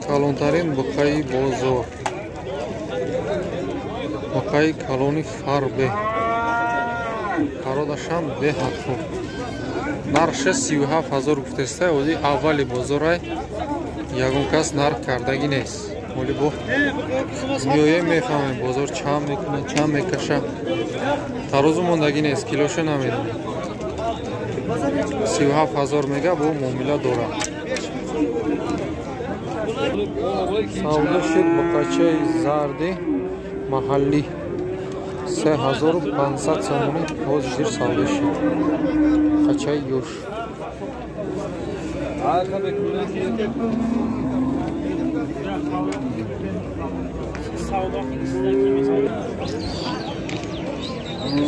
Калонтарин буқаи бозор. Буқаи калони фарбе. Пародашам беҳад хуб. Нархша 37 ҳазор гуфтеста, ози аввали бозорай ягон кас нарх кардагӣ нест. Оли бо миёем мефаҳмем бозор чанд мекунад, чанд мекаша. Тарозу мондагӣ нест, килоша намедонем. 37 ҳазор мега бо муомила дорад. Савдо шуд буқачаи зарди маҳаллӣ 3500 сомонӣ ҳозир савдо шуд. Буқачаи юш.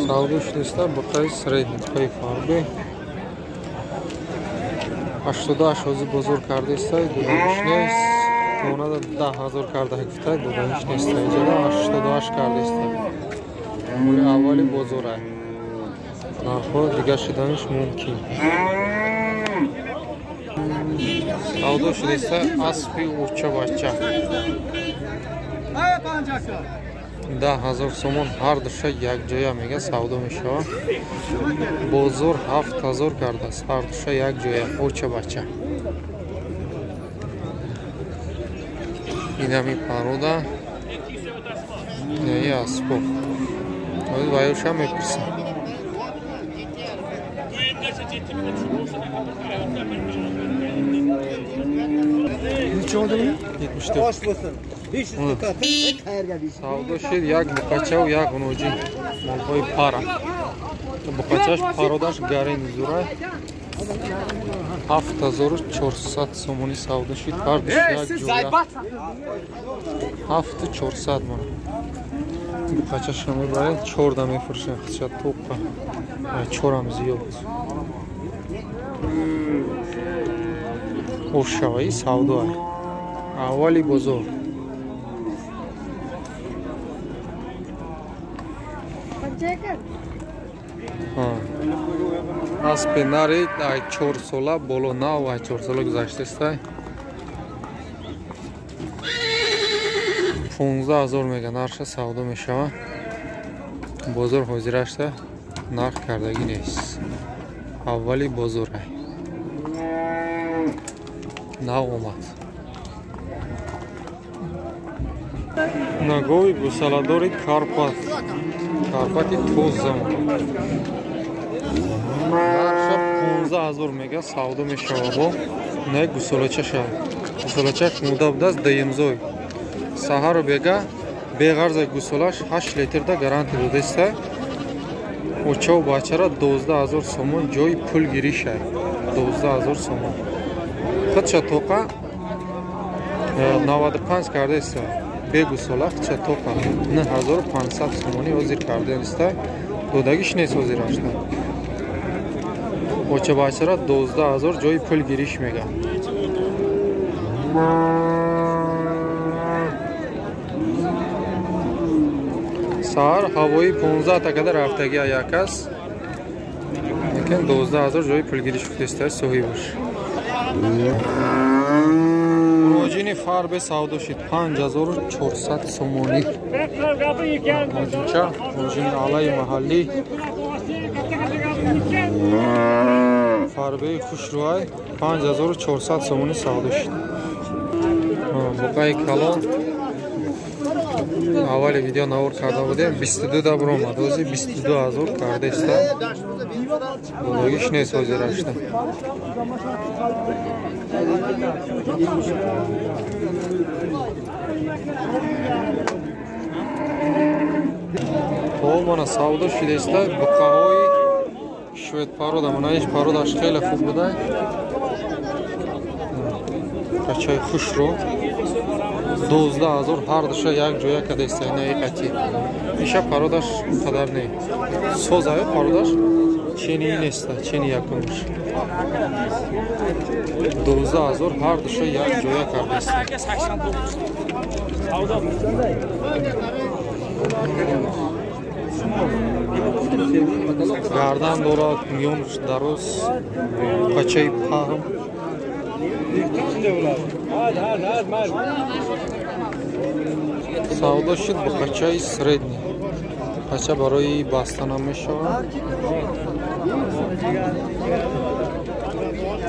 Савдо шудеста буқаи средний, буқаи фарбе 88 ҳозир бозор кардеста, додагиш нест. Тонада 10 ҳазор карда гуфта, додагиш нест. Иҷода 88 кардеста. Моли аввали бозора. Нархҳо дигар шуданиш мумкин. Савдо шудеста аспи урча бача. 10 ҳазор сомон ҳар душа якҷоя мега савдо мешавад. Бозор 7 ҳазор кардааст ҳар душа якҷоя урча бача. Инами парода неи аспо. Оз ваюша мепурсам. Савдо шуд як буқачаву як ғуноҷӣ молҳои пара. Буқачаш пародаш гарин зура 7400 сомонӣ савдо шуд ҳар душ як ҷоя. 7400 мона. Буқачашро мебаред, чорда мефурӯшанд, худша тоқа. Чорам зиёд. Ошаваи савдоа. Аввали бозор. Аспи нари ай 4 сола боло нав ай 4 сола гузаштеста. 15 ҳазор мега нархша савдо мешавад. Бозор ҳозирашта нарх кардагӣ нест. Аввали бозор нав омад. Нагови гусаладори Карпат. Карпати тоза. Нархша 15 ҳазор мега савдо мешавад бо не гусолачаша. Гусолачаш муда будааст даемзой. Саҳару бега беғарза гусолаш 8 литрда гарантия додаиста. Очаву бачара 12 ҳазор сомон ҷои пул гиришай. 12 ҳазор сомон. Худша тоқа 95 кардаиста. Бегусола худша тоқа 9500 сомонӣ ҳозир кардаиста. Додагиш нест ҳозирашта. Оча бачара 12 ҳазор ҷои пул гириш мега. Саҳар ҳавои 15 такада рафтагӣ як аст. Лекин 12 ҳазор ҷои пулгириш гуфтеста соҳибаш. Муроҷини фарбе савдо шуд 5400 сомонӣ. Муроҷинча, муроҷини алаи маҳаллӣ. Фарбеи хушрӯай 5400 сомонӣ савдо шуд. Буқаи калон аввали видео навор карда будем 22 да баромад. Ози 22 ҳазор кардаиста. Додагиш нест ҳозирашта. То мана савдо шудеста буқаҳои швед парода. Мана иш пародаш хеле хуб буда. Бачаи хушро 12 ҳазор ҳар душа як ҷоя кадаиста инаи қатӣ. Иша пародаш қадар не. Созаю пародаш чени неста, чени якумш. 12 ҳазор ҳар душа як ҷоя кардаиста. Гардан дорад, миёнаш дароз, пачаи паҳм. Савдо шуд буқачаи средний. Буқача барои бастана мешавад.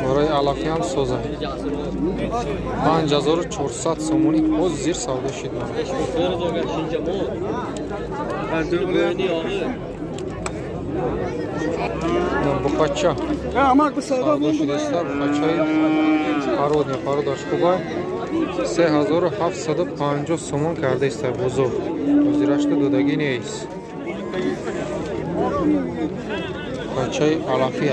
Барои алафӣ ҳам соза. 5400 сомонӣ ҳозир савдо шуд. Буқача савдо шудааст. Буқачаи пародня, пародаш хуба. 3750 сомон кардааст бозор. Ҳозирашта додагӣ нест. Буқачаи алафӣ.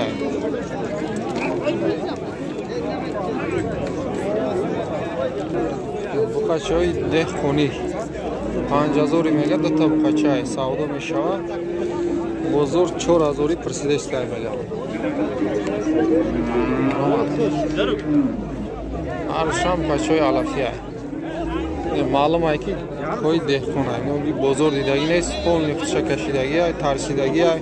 Буқачаи деҳқонӣ 5000 мега, дута буқачаи савдо мешавад. Бозор 4000 пурсидааст мега. Ҳаршам бачаҳои алафия. Маълум ай ки кои деҳқон ай. Бозор дидагӣ нест, полни худша кашидагӣ ай, тарсидагӣ ай.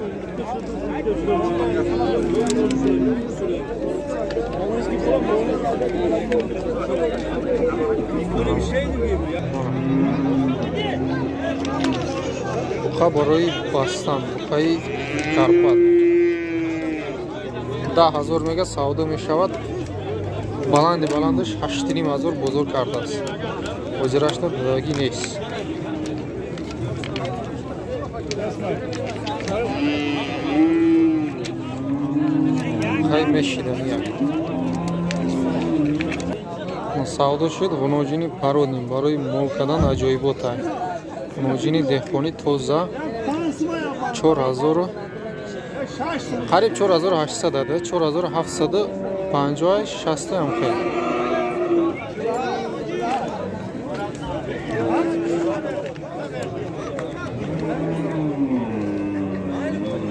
Буқа барои бастан, буқаи Карпат. 10000 мега савдо мешавад. Баланди баландаш 8500 бозор кардааст. Ҳозирашта додагӣ нест. Хай мешидан як. Савдо шуд ғуноҷини пародни барои мол кардан аҷоибот ай. Ғуноҷини деҳқонӣ тоза 4000 қариб 4800 ада, 4750 60 ҳам хел.